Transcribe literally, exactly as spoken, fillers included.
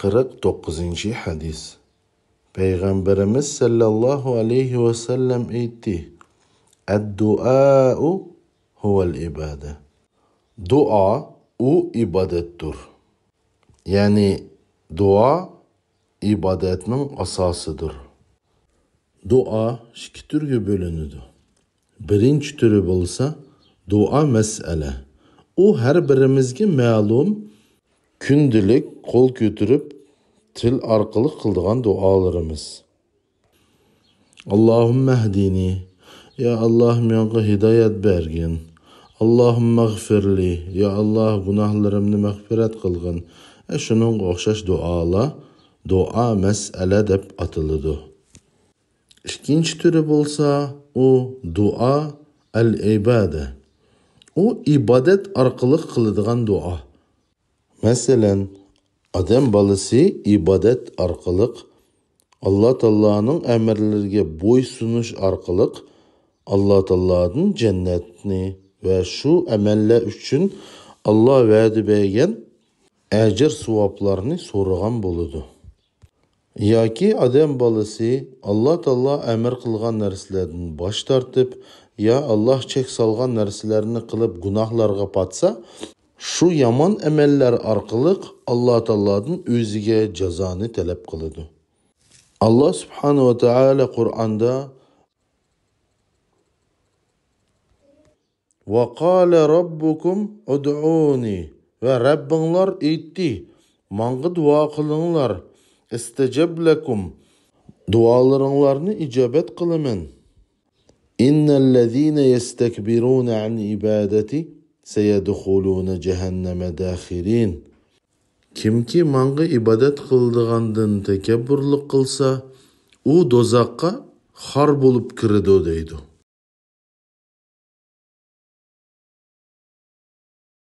قىرىق توققۇزىنچى ھەدىس. پەيغەمبىرىمىز سەللەللاھۇ ئەلەيھى ۋەسەللەم ئېيتتى: «ئەددۇئائۇ ھۇۋەل ئىبادە.» دۇئا ئۇ ئىبادەتتۇر. يەنى دۇئا ئىبادەتنىڭ ئاساسىدۇر. دۇئا ئىككى تۈرگە بۆلۈنىدۇ. بىرىنچى تۈرى بولسا دۇئا مەسئەلە. ئۇ ھەر بىرىمىزگە مەلۇم، كۈندىلىك قول كۆتۈرۈپ تىل ئارقىلىق قىلىدىغان دۇئالىرىمىز. «ئاللاھۇممە ھدىنى»، يا ئاللاھ، ماڭا ھىدايەت بەرگىن. «ئاللاھۇممەغفىرلى»، يا ئاللاھ، گۇناھلىرىمنى مەغپىرەت قىلغىن. ئە، شۇنىڭغا ئوخشاش دۇئالار دۇئا مەسئەلە دەپ ئاتىلىدۇ. ئىككىنچى تۈرى بولسا، ئۇ دۇئا ئەل ئىبادە. ئۇ ئىبادەت ئارقىلىق قىلىدىغان دۇئا. مەسىلەن، ئادەم بالىسى ئىبادەت ئارقىلىق، ئاللا تائالانىڭ ئەمىرلىرىگە بويسۇنۇش ئارقىلىق، ئاللا تائالادىن جەننەتنى ۋە شۇ ئەمەللەر ئۈچۈن ئاللا ۋەدە بەرگەن ئەجىر ساۋابلارنى سورىغان بولىدۇ. ياكى ئادەم بالىسى ئاللا تائالا ئەمىر قىلغان نەرسىلەردىن باش تارتىپ، يا ئاللا چەك سالغان نەرسىلەرنى قىلىپ گۇناھلارغا پاتسا، شۇ يامان ئەمەللەر ئارقىلىق ئاللا تائالادىن ئۆزىگە جازانى تەلەپ قىلىدۇ. ئاللا سۇبھانەھۇ ۋە تائالا قۇرئاندا: «وقال ربكم ادعوني»، ۋە رەببىڭلار ئېيتتى، ماڭا دۇئا قىلىڭلار، «استجب لكم»، دۇئالىرىڭلارنى ئىجابەت قىلىمەن. «إن الذين يستكبرون عن عبادتي سيدخلون جهنم داخرين». كىمكى ماڭا ئىبادەت قىلىدىغاندىن تەكەببۇرلۇق قىلسا، ئۇ دوزاخقا خار بولۇپ كىرىدۇ، دەيدۇ.